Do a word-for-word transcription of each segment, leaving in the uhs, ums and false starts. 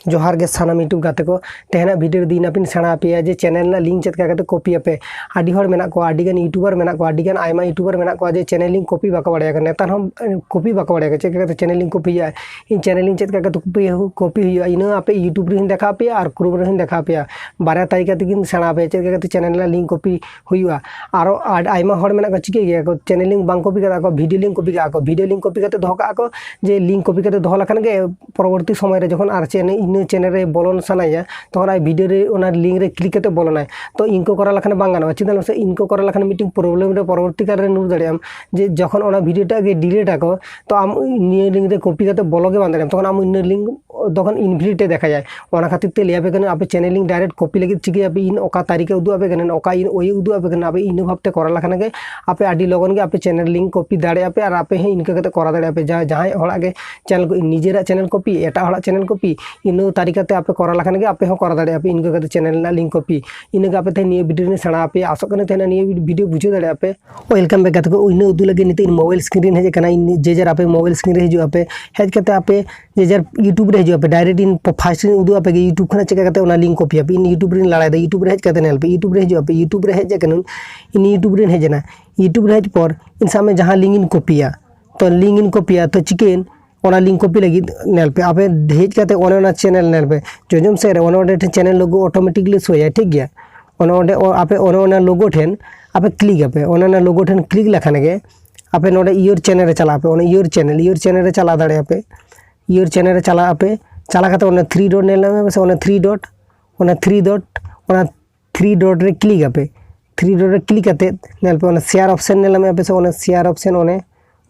ᱡᱚᱦᱟᱨ ᱜᱮ ᱥᱟᱱᱟᱢ YouTube ᱜᱟᱛᱮ ᱠᱚ᱾ ᱛᱮᱦᱮᱧᱟᱜ video ᱨᱮ ᱫᱚ ᱤᱧ ᱟᱯᱮᱧ ᱥᱮᱬᱟ ᱟᱯᱮᱭᱟ ᱡᱮ channel ᱨᱮᱱᱟᱜ link ᱪᱮᱫ ᱞᱮᱠᱟ ᱠᱟᱛᱮ copy ᱟᱯᱮ᱾ ᱟᱹᱰᱤ ᱦᱚᱲ ᱢᱮᱱᱟᱜ ᱠᱚᱣᱟ, ᱟᱹᱰᱤ ᱜᱟᱱ YouTuber ᱢᱮᱱᱟᱜ ᱠᱚᱣᱟ, ᱟᱹᱰᱤ ᱜᱟᱱ ᱟᱭᱢᱟ YouTuber ᱢᱮᱱᱟᱜ ᱠᱚᱣᱟ ᱡᱮ channel link copy ᱵᱟᱠᱚ ᱵᱟᱲᱟᱭᱟ ᱠᱚ᱾ ᱱᱮᱛᱟᱨ ᱦᱚᱸ, ᱮ, copy ᱵᱟᱠᱚ ᱵᱟᱲᱟᱭᱟ ᱠᱚ, ᱪᱮᱫ ᱞᱮᱠᱟ ᱠᱟᱛᱮ channel link copy ᱦᱩᱭᱩᱜᱼᱟ᱾ ᱤᱧ channel link ᱪᱮᱫ ᱞᱮᱠᱟ ᱠᱟᱛᱮ copy ᱦᱩ-, copy ᱦᱩᱭᱩᱜᱼᱟ, ᱤᱱᱟᱹ ᱟᱯᱮ YouTube ᱨᱮᱦᱚᱸᱧ ᱫᱮᱠᱷᱟᱣ ᱟᱯᱮᱭᱟ ᱟᱨ Chrome ᱨᱮᱦᱚᱸᱧ ᱫᱮᱠᱷᱟᱣ ᱟᱯᱮᱭᱟ᱾ ᱵᱟᱨᱭᱟ ᱛᱟᱹᱨᱤᱠᱟ ᱛᱮᱜᱮᱧ ᱥᱮᱬᱟ ᱟᱯᱮᱭᱟ ᱪᱮᱫ ᱞᱮᱠᱟ ᱠᱟᱛᱮ channel ᱨᱮᱱᱟᱜ link copy ᱦᱩᱭᱩᱜᱼᱟ᱾ ᱟᱨᱚ ᱟᱰ-, ᱟᱭᱢᱟ ᱦᱚᱲ ᱢᱮᱱᱟᱜ ᱠᱚᱣᱟ, ᱪᱤᱠᱟᱹᱭ ᱜᱮᱭᱟ ᱠᱚ, channel link ᱵᱟᱝ copy ᱠᱟᱛᱮ ᱟᱠᱚ video link copy ᱠᱟᱜᱼᱟ ᱠᱚ, video link copy ᱠᱟᱛᱮ ᱫᱚᱦᱚ ᱠᱟᱜᱼᱟ ᱠᱚ, ᱡᱮ link copy ᱠᱟᱛᱮ ᱫᱚᱦᱚ ᱞᱮᱠᱷᱟᱱ ᱜᱮ ᱯᱚᱨᱚᱵᱚᱨᱛᱤ ᱥᱚᱢᱚᱭ ᱨᱮ ᱡᱚᱠᱷᱚᱱ ᱟᱨ channel, ᱤᱱᱟᱹ channel ᱨᱮ ᱵᱚᱞᱚᱱ ᱥᱟᱱᱟᱭᱮᱭᱟ, ᱛᱚᱠᱷᱚᱱ ᱟᱡ video ᱨᱮ ᱚᱱᱟ link ᱨᱮ click ᱠᱟᱛᱮ ᱵᱚᱞᱚᱱᱟᱭ᱾ ᱛᱚ ᱤᱱᱠᱟᱹ ᱠᱚᱨᱟᱣ ᱞᱮᱠᱷᱟᱱ ᱵᱟᱝ ᱜᱟᱱᱚᱜᱼᱟ᱾ ᱪᱮᱫᱟᱜ ᱥᱮ ᱤᱱᱠᱟᱹ ᱠᱚᱨᱟᱣ ᱞᱮᱠᱷᱟᱱ ᱢᱤᱫᱴᱤᱝ problem ᱨᱮ ᱯᱚᱨᱚᱵᱚᱨᱛᱤ ᱠᱟᱞ ᱨᱮ ᱧᱩᱨ ᱫᱟᱲᱮᱭᱟᱜᱼᱟᱢ, ᱡᱮ ᱡᱚᱠᱷᱚᱱ ᱚᱱᱟ video ᱴᱟᱜ ᱜᱮ delete ᱟᱠᱚ, ᱛᱚ ᱟᱢ ᱱᱤᱭᱟᱹ link ᱨᱮ copy ᱠᱟᱛᱮ ᱵᱚᱞᱚ ᱜᱮ ᱵᱟᱝ ᱫᱟᱲᱮᱭᱟᱜᱼᱟᱢ, ᱛᱚᱠᱷᱚᱱ ᱟᱢ ᱤᱱᱟᱹ link ᱛᱚᱠᱷᱚᱱ invalid ᱮ ᱫᱮᱠᱷᱟᱭᱟᱭ᱾ ᱚᱱᱟ ᱠᱷᱟᱹᱛᱤᱨ ᱛᱮ ᱞᱟᱹᱭ ᱟᱯᱮ ᱠᱟᱹᱱᱟᱹᱧ, ᱟᱯᱮ channel link direct copy ᱞᱟᱹᱜᱤᱫ ᱪᱤᱠᱟᱹᱭᱟᱯᱮ, ᱤᱧ ᱚᱠᱟ ᱛᱟᱹᱨᱤᱠᱟ ᱩᱫᱩᱜ ᱟᱯᱮ ᱠᱟᱹᱱᱟᱹᱧ, ᱚᱠᱟ ᱤᱧ way ᱩᱫᱩᱜ ᱟᱯᱮ ᱠᱟᱹᱱᱟᱹᱧ, ᱟᱯᱮ ᱤᱱᱟᱹ ᱵᱷᱟᱵᱽ ᱛᱮ ᱠᱚᱨᱟᱣ ᱞᱮᱠᱷᱟᱱ ᱜᱮ ᱟᱯᱮ ᱟᱹᱰᱤ ᱞᱚᱜᱚᱱ ᱜᱮ ᱟᱯᱮ channel link copy ᱫᱟᱲᱮᱭᱟᱜᱼᱟ ᱯᱮ᱾ ᱟᱨ ᱟᱯᱮ ᱦᱚᱸ ᱤᱱᱠᱟᱹ ᱠᱟᱛᱮ ᱠᱚᱨᱟᱣ ᱫᱟᱲᱮᱭᱟᱜᱼᱟ ᱯᱮ, ᱡᱟᱦᱟᱸ, ᱡᱟᱦᱟᱸᱭ ᱦᱚᱲᱟᱜ ᱜᱮ channel ᱠᱚ, ᱱᱤᱡᱮᱨᱟᱜ channel copy ᱮᱴᱟᱜ ᱦᱚᱲᱟᱜ channel copy, ᱤᱱᱟᱹ ᱛᱟᱹᱨᱤᱠᱟ ᱛᱮ ᱟᱯᱮ ᱠᱚᱨᱟᱣ ᱞᱮᱠᱷᱟᱱ ᱜᱮ ᱟᱯᱮ ᱦᱚᱸ ᱠᱚᱨᱟᱣ ᱫᱟᱲᱮᱭᱟᱜᱼᱟ ᱯᱮ ᱤᱱᱠᱟᱹ ᱠᱟᱛᱮ channel ᱨᱮᱱᱟᱜ link copy᱾ ᱤᱱᱟᱹ ᱜᱮ ᱟᱯᱮ ᱛᱮ ᱱᱤᱭᱟᱹ video ᱨᱮᱧ ᱥᱮᱬᱟ ᱟᱯᱮᱭᱟ᱾ ᱟᱥᱚᱜ ᱠᱟᱹᱱᱟᱹᱧ ᱛᱮᱦᱮᱧ ᱱᱤᱭᱟᱹ video ᱵᱩᱡᱷᱟᱹᱣ ᱫᱟᱲᱮᱭᱟᱜᱼᱟ ᱯᱮ᱾ Welcome back ᱜᱟᱛᱮ ᱠᱚ, ᱤᱱᱟᱹ ᱩᱫᱩᱜ ᱞᱟᱹᱜᱤᱫ ᱱᱤᱛᱚᱜ ᱤᱧ mobile screen ᱨᱮ ᱦᱮᱡ ᱟᱠᱟᱱᱟ᱾ ᱤᱧ ᱡᱮ ᱡᱟᱨ ᱟᱯᱮ mobile screen ᱨᱮ ᱦᱤᱡᱩᱜ ᱟᱯᱮ, ᱦᱮᱡ ᱠᱟᱛᱮ ᱟᱯᱮ ᱡᱮ ᱡᱟᱨ YouTube ᱨᱮ ᱦᱤᱡᱩᱜ ᱟᱯᱮ, direct ᱤᱧ ᱯᱚ-, first ᱤᱧ ᱩᱫᱩᱜ ᱟᱯᱮ ᱜᱮ YouTube ᱠᱷᱚᱱᱟᱜ ᱪᱮᱠᱟ ᱠᱟᱛᱮ ᱚᱱᱟ link copy ᱟᱯᱮ᱾ ᱤᱧ YouTube ᱨᱤᱧ ᱞᱟᱲᱟᱭᱮᱫᱟ, YouTube ᱨᱮ ᱦᱮᱡ ᱠᱟᱛᱮ ᱧᱮᱞ ᱯᱮ, YouTube ᱨᱮ ᱦᱤᱡᱩᱜ ᱟᱯᱮ, YouTube ᱨᱮ ᱦᱮᱡ ᱟᱠᱟᱱᱟᱹᱧ, ᱤᱧ YouTube ᱨᱤᱧ ᱦᱮᱡ ᱮᱱᱟ᱾ YouTube ᱨᱮ ᱦᱮᱡ ᱯᱚᱨ ᱤᱧ ᱥᱟᱵ ᱢᱮ ᱡᱟᱦᱟᱸ link ᱤᱧ ᱠᱚᱯᱤᱭᱟ, ᱛᱚ link ᱤᱧ ᱠᱚᱯᱤᱭᱟ, ᱛᱚ ᱪᱤᱠᱟᱹᱭᱮᱱ, ᱚᱱᱟ link copy ᱞᱟᱹᱜᱤᱫ ᱧᱮᱞ ᱯᱮ, ᱟᱯᱮ ᱦᱮᱡ ᱠᱟᱛᱮ ᱚᱱᱮ ᱚᱱᱟ channel ᱧᱮᱞ ᱯᱮ, ᱡᱚᱡᱚᱢ ᱥᱮᱫ ᱨᱮ ᱚᱱᱮ ᱚᱸᱰᱮ ᱴᱷᱮᱱ channel logo automatically ᱥᱳᱭᱟᱭ, ᱴᱷᱤᱠ ᱜᱮᱭᱟ᱾ ᱚᱱᱮ ᱚᱸᱰᱮ ᱚ-, ᱟᱯᱮ ᱚᱱᱮ ᱚᱱᱟ logo ᱴᱷᱮᱱ ᱟᱯᱮ click ᱟᱯᱮ, ᱚᱱᱮ ᱚᱱᱟ logo ᱴᱷᱮᱱ click ᱞᱮᱠᱷᱟᱱ ᱜᱮ ᱟᱯᱮ ᱱᱚᱰᱮ your channel ᱨᱮ ᱪᱟᱞᱟᱜ ᱟᱯᱮ, ᱚᱱᱟ your channel, your channel ᱨᱮ ᱪᱟᱞᱟᱣ ᱫᱟᱲᱮᱭᱟᱜ ᱟᱯᱮ᱾ Your channel ᱨᱮ ᱪᱟᱞᱟᱜ ᱟᱯᱮ, ᱪᱟᱞᱟᱣ ᱠᱟᱛᱮ ᱚᱱᱟ three dot ᱧᱮᱞ ᱧᱟᱢ ᱟᱯᱮ ᱥᱮ, ᱚᱱᱟ three dot, ᱚᱱᱟ three dot, ᱚᱱᱟ three dot ᱨᱮ click ᱟᱯᱮ᱾ Three dot ᱨᱮ click ᱠᱟᱛᱮ ᱧᱮᱞ ᱯᱮ ᱚᱱᱟ share option ᱧᱮᱞ ᱧᱟᱢ ᱟᱯᱮ ᱥᱮ, ᱚᱱᱟ share option, ᱚᱱᱮ,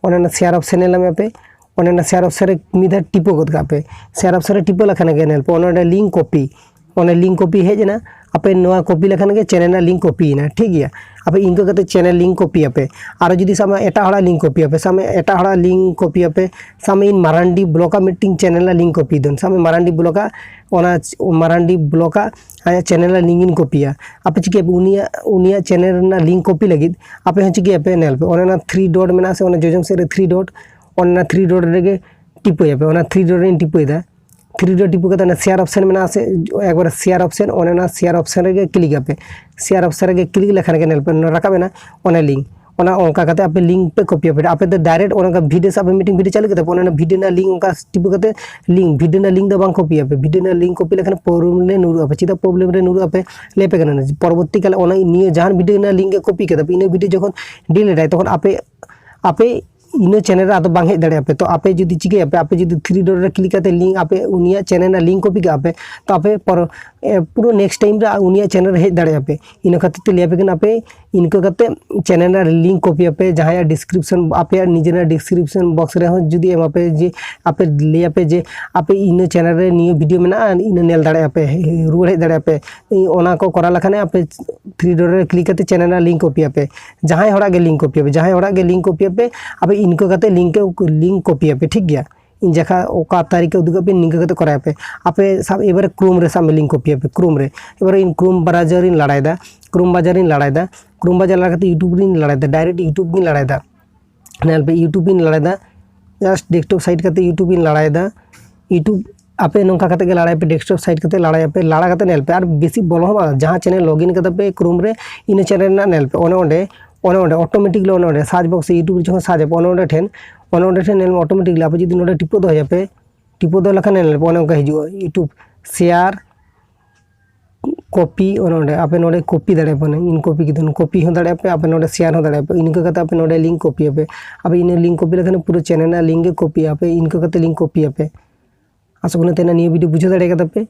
ᱚᱱᱮ ᱚᱱᱟ share option ᱧᱮᱞ ᱧᱟᱢ ᱟᱯᱮ, ᱚᱱᱮ ᱚᱱᱟ share option ᱨᱮ ᱢᱤᱫ ᱫᱷᱟᱣ ᱴᱤᱯᱟᱹ ᱜᱚᱫ ᱠᱟᱜ ᱯᱮ᱾ Share option ᱨᱮ ᱴᱤᱯᱟᱹ ᱞᱮᱠᱷᱟᱱ ᱜᱮ ᱧᱮᱞ ᱯᱮ ᱚᱱᱮ ᱚᱸᱰᱮ link copy, ᱚᱱᱮ link copy ᱦᱮᱡ ᱮᱱᱟ᱾ ᱟᱯᱮ ᱱᱚᱣᱟ copy ᱞᱮᱠᱷᱟᱱ ᱜᱮ channel ᱨᱮᱱᱟᱜ link copy ᱮᱱᱟ, ᱴᱷᱤᱠ ᱜᱮᱭᱟ᱾ ᱟᱯᱮ ᱤᱱᱠᱟᱹ ᱠᱟᱛᱮ channel link copy ᱟᱯᱮ᱾ ᱟᱨᱚ ᱡᱩᱫᱤ ᱥᱟᱵ ᱢᱮ ᱮᱴᱟᱜ ᱦᱚᱲᱟᱜ link copy ᱟᱯᱮ, ᱥᱟᱵ ᱢᱮ ᱮᱴᱟᱜ ᱦᱚᱲᱟᱜ link copy ᱟᱯᱮ, ᱥᱟᱵ ᱢᱮ ᱤᱧ ᱢᱟᱨᱟᱱᱰᱤ block ᱟᱜ ᱢᱤᱫᱴᱤᱝ channel ᱨᱮᱱᱟᱜ link copy ᱫᱚ, ᱥᱟᱵ ᱢᱮ ᱢᱟᱨᱟᱱᱰᱤ block ᱟᱜ, ᱚᱱᱟ ᱢᱟᱨᱟᱱᱰᱤ block ᱟᱜ ᱟᱭᱟᱜ channel ᱨᱮᱱᱟᱜ link ᱤᱧ ᱠᱚᱯᱤᱭᱟ᱾ ᱟᱯᱮ ᱪᱤᱠᱟᱹᱭᱟᱯᱮ, ᱩᱱᱤᱭᱟᱜ, ᱩᱱᱤᱭᱟᱜ channel ᱨᱮᱱᱟᱜ link copy ᱞᱟᱹᱜᱤᱫ ᱟᱯᱮ ᱦᱚᱸ ᱪᱤᱠᱟᱹᱭᱟᱯᱮ, ᱧᱮᱞ ᱯᱮ ᱚᱱᱮ ᱚᱱᱟ three dot ᱢᱮᱱᱟᱜᱼᱟ ᱥᱮ, ᱚᱱᱟ ᱡᱚᱡᱚᱢ ᱥᱮᱫ ᱨᱮ three dot, ᱚᱱᱮ ᱚᱱᱟ three dot ᱨᱮᱜᱮ ᱴᱤᱯᱟᱹᱭᱟᱯᱮ᱾ ᱚᱱᱟ three dot ᱨᱮᱧ ᱴᱤᱯᱟᱹᱭᱮᱫᱟ᱾ three dot ᱴᱤᱯᱩ ᱠᱟᱛᱮ ᱚᱱᱟ share option ᱢᱮᱱᱟᱜᱼᱟ ᱥᱮ, ᱮᱠᱵᱟᱨᱮ share option, ᱚᱱᱮ ᱚᱱᱟ share option ᱨᱮᱜᱮ click ᱟᱯᱮ᱾ Share option ᱨᱮᱜᱮ click ᱞᱮᱠᱷᱟᱱ ᱜᱮ ᱧᱮᱞ ᱯᱮ ᱚᱱᱟ ᱨᱟᱠᱟᱵ ᱮᱱᱟ ᱚᱱᱟ link᱾ ᱚᱱᱟ ᱚᱱᱠᱟ ᱠᱟᱛᱮ ᱟᱯᱮ link ᱯᱮ copy ᱟᱯᱮ᱾ ᱟᱯᱮ ᱫᱚ direct ᱚᱱᱟ ᱵᱷᱤᱰᱤᱭᱳ ᱥᱟᱵ ᱯᱮ, ᱢᱤᱫᱴᱮᱱ ᱵᱷᱤᱰᱤᱭᱳ ᱪᱟᱹᱞᱩ ᱠᱟᱛᱮ ᱚᱱᱟ ᱵᱷᱤᱰᱤᱭᱳ ᱨᱮᱱᱟᱜ link ᱚᱱᱠᱟ ᱴᱤᱯᱩ ᱠᱟᱛᱮ link, ᱵᱷᱤᱰᱤᱭᱳ ᱨᱮᱱᱟᱜ link ᱫᱚ ᱵᱟᱝ copy ᱟᱯᱮ᱾ ᱵᱷᱤᱰᱤᱭᱳ ᱨᱮᱱᱟᱜ link copy ᱞᱮᱠᱷᱟᱱ problem ᱨᱮ ᱧᱩᱨᱩᱜ ᱟᱯᱮ᱾ ᱪᱮᱫᱟᱜ problem ᱨᱮ ᱧᱩᱨᱩᱜ ᱟᱯᱮ ᱞᱟᱹᱭ ᱟᱯᱮ ᱠᱟᱱᱟ᱾ ᱯᱚᱨᱚᱵᱚᱨᱛᱤ ᱠᱟᱞ ᱚᱱᱟ ᱱᱤᱭᱟᱹ ᱡᱟᱦᱟᱸ ᱵᱷᱤᱰᱤᱭᱳ ᱨᱮᱱᱟᱜ link ᱮ copy ᱠᱟᱫᱟ ᱯᱮ, ᱤᱱᱟᱹ ᱵᱷᱤᱰᱤᱭᱳ ᱡᱚᱠᱷᱚᱱ delete ᱟᱭ ᱛᱚᱠᱷᱚᱱ ᱟᱯᱮ, ᱟᱯᱮ ᱤᱱᱟᱹ channel ᱨᱮ ᱟᱫᱚ ᱵᱟᱝ ᱦᱮᱡ ᱫᱟᱲᱮᱭᱟᱜᱼᱟ ᱯᱮ᱾ ᱛᱚ ᱟᱯᱮ ᱡᱩᱫᱤ ᱪᱤᱠᱟᱹᱭᱟᱯᱮ, ᱟᱯᱮ ᱡᱩᱫᱤ three dot ᱨᱮ click ᱠᱟᱛᱮ link ᱟᱯᱮ ᱩᱱᱤᱭᱟᱜ channel ᱨᱮᱱᱟᱜ link copy ᱠᱟᱜᱼᱟ ᱯᱮ, ᱛᱚ ᱟᱯᱮ ᱯᱚᱨ-, ᱮ, ᱯᱩᱨᱟᱹ next time ᱨᱮ ᱩᱱᱤᱭᱟᱜ channel ᱨᱮ ᱦᱮᱡ ᱫᱟᱲᱮᱭᱟᱜᱼᱟ ᱯᱮ᱾ ᱤᱱᱟᱹ ᱠᱷᱟᱹᱛᱤᱨ ᱛᱮ ᱞᱟᱹᱭ ᱟᱯᱮ ᱠᱟᱱᱟ ᱟᱯᱮ ᱤᱱᱠᱟᱹ ᱠᱟᱛᱮ channel ᱨᱮᱱᱟᱜ link copy ᱟᱯᱮ, ᱡᱟᱦᱟᱸᱭᱟᱜ description, ᱟᱯᱮᱭᱟᱜ ᱱᱤᱡᱮᱨᱟᱜ description box ᱨᱮᱦᱚᱸ ᱡᱩᱫᱤ ᱮᱢᱟᱯᱮ ᱡᱮ ᱟᱯᱮ ᱞᱟᱹᱭᱟᱯᱮ ᱡᱮ ᱟᱯᱮ ᱤᱱᱟᱹ channel ᱨᱮ ᱱᱤᱭᱟᱹ ᱵᱷᱤᱰᱤᱭᱳ ᱢᱮᱱᱟᱜᱼᱟ, ᱤᱱᱟᱹ ᱧᱮᱞ ᱫᱟᱲᱮᱭᱟᱜᱼᱟ ᱯᱮ, ᱨᱩᱣᱟᱹᱲ ᱦᱮᱡ ᱫᱟᱲᱮᱭᱟᱜᱼᱟ ᱯᱮ, ᱚᱱᱟ ᱠᱚ ᱠᱚᱨᱟᱣ ᱞᱮᱠᱷᱟᱱ ᱟᱯᱮ three dot ᱨᱮ click ᱠᱟᱛᱮ channel ᱨᱮᱱᱟᱜ link copy ᱟᱯᱮ, ᱡᱟᱦᱟᱸᱭ ᱦᱚᱲᱟᱜ ᱜᱮ link copy ᱟᱯᱮ, ᱡᱟᱦᱟᱸᱭ ᱦᱚᱲᱟᱜ ᱜᱮ link copy ᱟᱯᱮ, ᱟᱯᱮ ᱤᱱᱠᱟᱹ ᱠᱟᱛᱮ link, link copy ᱟᱯᱮ, ᱴᱷᱤᱠ ᱜᱮᱭᱟ᱾ ᱤᱧ ᱡᱟᱠᱷᱟ ᱚᱠᱟ ᱛᱟᱹᱨᱤᱠᱷ ᱮ ᱩᱫᱩᱜ ᱟᱯᱮ, ᱱᱤᱝᱠᱟᱹ ᱠᱟᱛᱮ ᱠᱚᱨᱟᱣ ᱟᱯᱮ᱾ ᱟᱯᱮ ᱥᱟᱵ, ᱮᱵᱟᱨᱮ Chrome ᱨᱮ ᱥᱟᱵ ᱢᱮ link copy ᱟᱯᱮ, Chrome ᱨᱮ᱾ ᱮᱵᱟᱨᱮ ᱤᱧ Chrome browser ᱤᱧ ᱞᱟᱲᱟᱭᱮᱫᱟ, Chrome browser ᱤᱧ ᱞᱟᱲᱟᱭᱮᱫᱟ, Chrome browser ᱞᱟᱲᱟ ᱠᱟᱛᱮ YouTube ᱨᱤᱧ ᱞᱟᱲᱟᱭᱮᱫᱟ, direct YouTube ᱜᱤᱧ ᱞᱟᱲᱟᱭᱮᱫᱟ᱾ ᱧᱮᱞ ᱯᱮ, YouTube ᱤᱧ ᱞᱟᱲᱟᱭᱮᱫᱟ, just desktop site ᱠᱟᱛᱮ YouTube ᱤᱧ ᱞᱟᱲᱟᱭᱮᱫᱟ᱾ YouTube ᱟᱯᱮ ᱱᱚᱝᱠᱟ ᱠᱟᱛᱮ ᱜᱮ ᱞᱟᱲᱟᱭ ᱯᱮ, desktop site ᱠᱟᱛᱮ ᱞᱟᱲᱟᱭ ᱟᱯᱮ, ᱞᱟᱲᱟ ᱠᱟᱛᱮ ᱧᱮᱞ ᱯᱮ, ᱟᱨ ᱵᱮᱥᱤ ᱵᱚᱞᱚ ᱦᱚᱸ ᱵᱟᱝ, ᱡᱟᱦᱟᱸ channel login ᱠᱟᱫᱟ ᱯᱮ Chrome ᱨᱮ, ᱤᱱᱟᱹ channel ᱨᱮᱱᱟᱜ ᱧᱮᱞ ᱯᱮ, ᱚᱱᱮ ᱚᱸᱰᱮ, ᱚᱱᱮ ᱚᱸᱰᱮ automatically ᱚᱱᱮ ᱚᱸᱰᱮ search box ᱨᱮ YouTube ᱡᱚᱠᱷᱚᱱ search ᱟᱯᱮ, ᱚᱱᱮ ᱚᱸᱰᱮ ᱴᱷᱮᱱ, ᱚᱱᱮ ᱚᱸᱰᱮ ᱴᱷᱮᱱ ᱧᱮᱞ ᱢᱮ, automatically ᱟᱯᱮ ᱡᱩᱫᱤ ᱱᱚᱰᱮ ᱴᱤᱯᱟᱹ ᱫᱚᱦᱚᱭᱟᱯᱮ, ᱴᱤᱯᱟᱹ ᱫᱚᱦᱚ ᱞᱮᱠᱷᱟᱱ ᱧᱮᱞ ᱯᱮ, ᱚᱱᱮ ᱚᱱᱠᱟ ᱦᱤᱡᱩᱜᱼᱟ, YouTube share copy, ᱚᱱᱮ ᱚᱸᱰᱮ ᱟᱯᱮ ᱱᱚᱰᱮ copy ᱫᱟᱲᱮᱭᱟᱜᱼᱟ ᱯᱮ, ᱤᱧ copy ᱠᱮᱫᱟ, copy ᱦᱚᱸ ᱫᱟᱲᱮᱭᱟᱜᱼᱟ ᱯᱮ, ᱟᱯᱮ ᱱᱚᱰᱮ share ᱦᱚᱸ ᱫᱟᱲᱮᱭᱟᱜᱼᱟ ᱯᱮ᱾ ᱤᱱᱠᱟᱹ ᱠᱟᱛᱮ ᱟᱯᱮ ᱱᱚᱰᱮ link copy ᱟᱯᱮ, ᱟᱯᱮ ᱤᱱᱟᱹ link copy ᱞᱮᱠᱷᱟᱱ ᱯᱩᱨᱟᱹ channel ᱨᱮᱱᱟᱜ link ᱜᱮ copy ᱟᱯᱮ, ᱤᱱᱠᱟᱹ ᱠᱟᱛᱮ link copy ᱟᱯᱮ᱾ ᱟᱥᱚᱜ ᱠᱟᱱᱟ ᱛᱮᱦᱮᱧ ᱱᱤᱭᱟᱹ ᱵᱷᱤᱰᱤᱭᱳ ᱵᱩᱡᱷᱟᱹᱣ ᱫᱟᱲᱮ ᱠᱟᱫᱟ ᱯᱮ᱾